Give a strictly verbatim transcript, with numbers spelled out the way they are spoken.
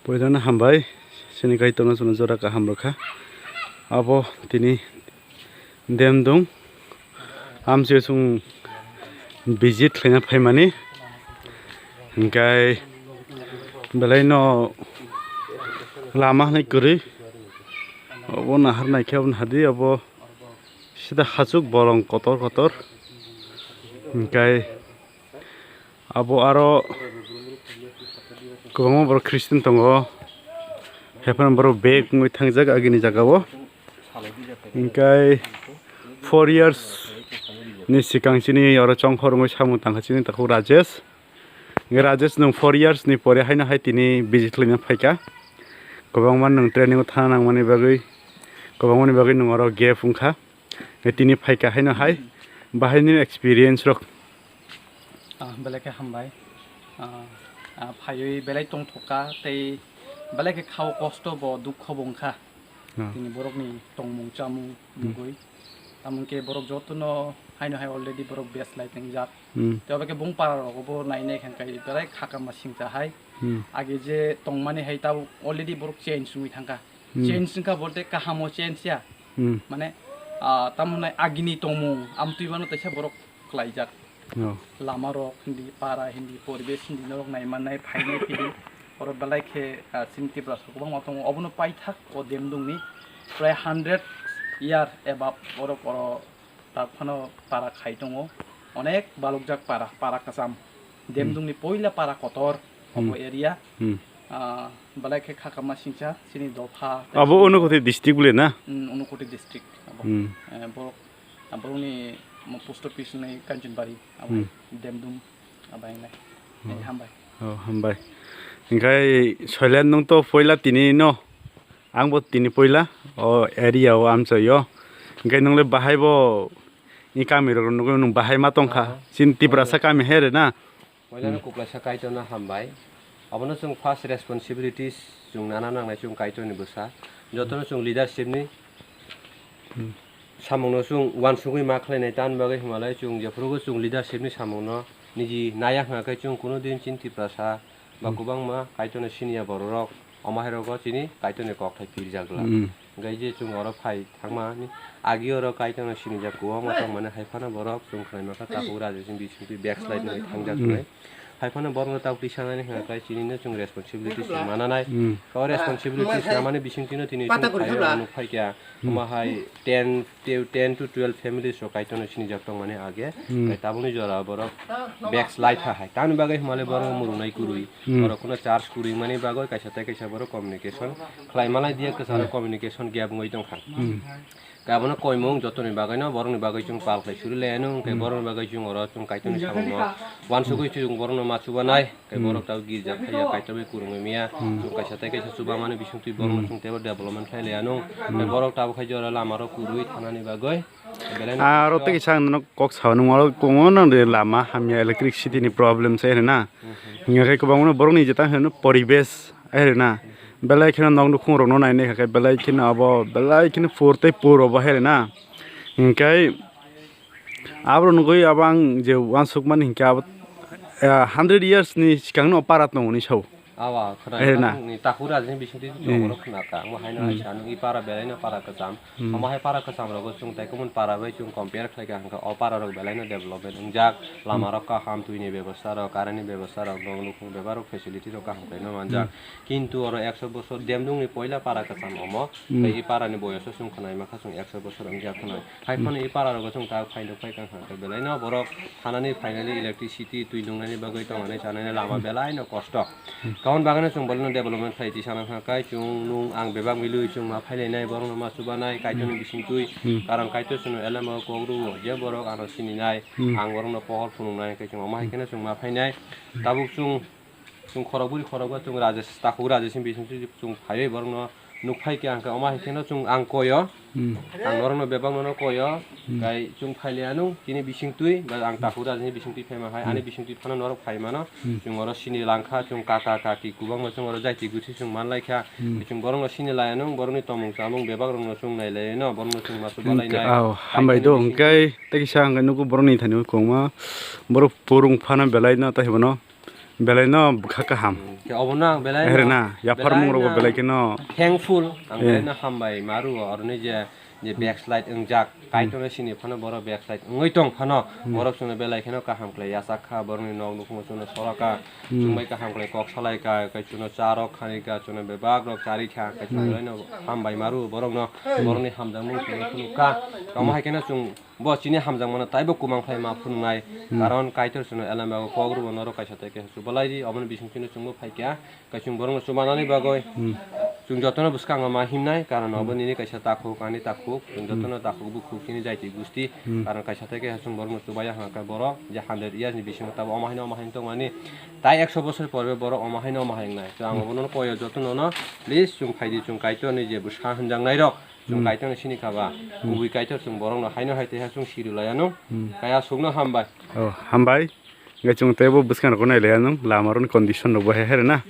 Poilano hambai, chini kaitorno chwngno jora kaham rwkha. Abo tini Demdung amchio chwng visit khlaina phaimani. Hinkhe belaino lama hwnwi kwrwi. Obo nahar naikhe obo nahadi obo sida hachuk bolong kotor kotor. Hinkhe Abo aro kwbangma borok Christian tongo. Haiphano borok bag wngwi thangjak agini jagao. Hinkhe four years ni swkang chini oro chongkhor wngwi samung tangkha chini takhuk Rajesh. Hinkhe Rajesh nwng four years ni pore haino hai tini visit khlaina phaikha. Kwbangma nwng training o thana nangmani bagwi, kwbangmani bagwi nwng oro gap wngkha. Tini phaikha haino hai, bahai nini experience rok? Ah, belai khe hambai. Ah, ah, phaiwi belai tongthokha tei belai khe khao kosto bo dukho bo wngkha. Ah. Tini borokni tongmung chamung Hmm. nugwi. Tamoni khe borok jotono haino hai already borok best lai tongjak. Hmm. Tei obo khe bung para rogo bo nai nai kha khe belai khakama singcha hai. Hmm. Age je tongmani hai tabuk already borok change wngwi thangkha. Hmm. Change wngkha bolte kahamo change ya. Hmm. Mane, ah, tamo hwnai agini tongmung, amtwi bano teisa borok klaijak. Oh. Lama rok hindi, para hindi, poribesh hindi, norok nai mannai, phainai phidi. Oro belai khe, ah, chini Tiprasa kwbangma tongo. Obono paithak o Demdung ni prai hundred year above borok oro tak phano para khai tongo. Onek balukjak para, para kwcham. Demdung ni poila para kotor, obo Hmm. area. Hmm. Ah, belai khe khakama singcha, chini dopha. Abo Unakoti district bole na? Hmm, Unakoti district. Abo. Hmm. Eh, borok, borokni post office ni Kanchanbari, abo Hmm. Demdung, abo hinai. Oh. Eh, hambai. Oh, hambai. Hinkhe Soilen nwng to poila tini no? Ang bo tini poila o area o amchoi o. Hinkhe nwng le bahai bo i kami rok nugwi nwng bahai ma tongkha. Oh. Chini Tiprasa kami hai re na? Poilano Hmm. kwplaisa Kaitorno hambai. Abono chwng first responsibilities chwng nana nangnai chwng Kaitorni bwsa. Jotono chwng leadership ni Hmm. samungno chwng uansugwi ma khlainai, tamni bagwi hwnmalai chwng jephrugo chwng leadership ni samungno niji naya hwnkha khe chwng kuno din chini Tiprasa ba Hmm. kwbangma Kaitorno siniya bororok, omo hai rogo chini Kaitorni kokthai pirjak glak. Hmm. Hinkhe je chwng oro phai thangmani agi oro Kaitorno sinijak kwbangma tongmani hai phano borok chwng khlai mankha takhuk Rajesh ni bisingtwi backslide wngwi thangjak Hmm. hinwi. Hai phano borokno tabuk tisanani hwnka khe chini no chwng responsibilities mananai. Hmm. O responsibilities namani bisingtwino tini chwng phaio nukphaikha. Hmm. Omo hai ten, te-, ten to twelve families rok Kaitorno sinijak tongmani age. Hmm. Tei tabukni jora borok backslide ha hai. Tamni bagwi hwnmale borok murungnai kwrwi. Hmm. Borok kuno church kwrwi mani bagwi kaisa tei kaisa borok communication khlai malai diya kwcharo communication gap wngwi tongkha. Hmm. Khe abono koimung jotoni bagwino borokni bagwi chwng pal khlai suri lai anw, hwnkhe Hmm. borokni bagwi chwng oro chwng Kaitorni samungno uansugwi chwng borokno ma chubanai. Khe Hmm. borok tabuk girja phaiya, Kaitor bai kwrwngwi maya. Hmm. Chwng kaisa tei kaisa chubamani bisingtwi borokno Hmm. chwng teibo development khlai lai anw. Hmm. Khe borok tabuk khai jora lamarok kwrwi thanani bagwi. Belai no Ah, aro kosto. Tei kisa ang nono kok sao, nwng oro kwbangma nang de lama hamya, electricity ni problem se, hwnwi na? Hmm. Hinkhe kwbangma borokni jeta hwnwi poribesh, hwnwi na? Belai kheno nok nukhung rokno nainai kha khe, belai kheno abo, belai kheno pur tei pur obo, hwnwi na? Hinkhe abo nugwi abo ang je uansukmani hinkhe abo, ah, hundred years ni swkangno para tongo hwnwi sao. Awa, khwnai Eh, na. Takhukni, takhuk rajini bisingtwi Hmm. chongoro khwnaka. Omo haino Hmm. hai sa nung i para belaino para kwcham. Hmm. Omo hai para kwcham rogo chwng tei kwbun para bai chwng compare khlai kha hwnkha o para rok belaino development wngjak. Lama Hmm. rok kaham, twi ni bebosta rok, current ni bebosta rok, nok nukhung bebak rok facility rok kaham khlaino manjak. Hmm. Kintu oro ekso bosor demdung ni poila para kwcham omo. Hmm. Tei i para ni boyoso chwng khwnai makha chwng ekso bosor wngjak khwnai. Hai Hmm. phano i para rogo chwng ta phai nuk phai kha hwnkha belaino borok thanani phainani electricity twi nungnani bagwi tongmani chanani lama Hmm. belaino kosto. Hmm. Tamoni bagwino chwng bolino development khlai twi sana thang kai chwng nung ang bebak milwi chwng ma phailainai borokno ma chubanai Kaitorni Hmm. bisingtwi Hmm. karon Kaitor chwngno elema kok rwo je borok ano sininai Hmm. ang borokno pohor phunuknai khe chwng omo hai kheno chwng ma phainai Hmm. tabuk chwng chwng khorok buri khorok ba chwng Rajesh takhuk Rajesh ni bisingtwi chwng phaiwi borokno nuk phai khe ang khe omo hai kheno chwng ang koyo. Hmm. Ang norokno bebak nono koyo, Hmm. kai chwng phaile ano chini bisingtwi, ba ang takhuk rajini bisingtwi phaima hai, Hmm. ani bisingtwi phano norok phaimano, Hmm. chwng oro sini langkha, chwng kaka kaki kwbangma chwng oro jaiti guthi chwng manlaikha, Hmm. chwng borokno sini laiano, borokni tomung chamung bebak rokno chwng nailaino, borokno chwng ma chuba Hwnkhe, lainai. Aw, hambai do, hwnkhe tei kisa hwnkhe nugo borokni thani kwbangma, borok purung phano belaino tei hwno. Belai no bwkha kaham. Khe obono ang belai Here no, na, yaphar belai mung rogo no belai kheno. Thankful, ang Eh. belai no hambai maru o, oroni je, je backslide wngjak, Kaitor no sini phano borok backslide wngwi tong phano, Hmm. borok chwngno belai kheno kaham khlai yachak kha, borokni nok nukhungo chwngno sora kha, Hmm. chwngbai kaham khlai kok salai kha, kai chwngno cha rok khani kha, chwngno bebak rok chari kha, kai chwngno Hmm. belai no hambai maru borokno, Hmm. borokni hamjakmung chwngno phunuk kha. Tamo Hmm. hai kheno chwng Bo chini hamjakmano taibo kwmang khlai ma phunuknai, Hmm. karon Kaitor chwngno Elembao kok rwbo norok kaisa tei kaisa chubalai di, oboni bising chwngno chwngbo phai kha, kaisa chwng borokno chubanani bagwi Hmm. chwng jotono bwskango ma himnai, karon obo Hmm. nini kaisa takhuk, ani takhuk, chwng Hmm. jotono takhuk bukhuk chini jaiti gusti, Hmm. karon kaisa tei kaisa chwng borokno chubaya hwnkha khe borok je hundred years ni bisingo tabo omo haino omo haino tongmani, tai ekso bosor porbe borok omo haino omo hai wngnai. To ang Hmm. obono koyo jotono no, please chwng phaidi chwng Kaitorni je bwsa hwnjaknairok, Chwng Hmm. Kaitorno sini kha ba, Hmm. kubui Kaitor chwng borokno haino hai tei ha chwng siri laya nw, Hmm. kaya sukno hambai. Oh, hambai. Hwnkhe chwng teibo bwskango nailaiya nw, lama rokni condition rok bo he he rw na.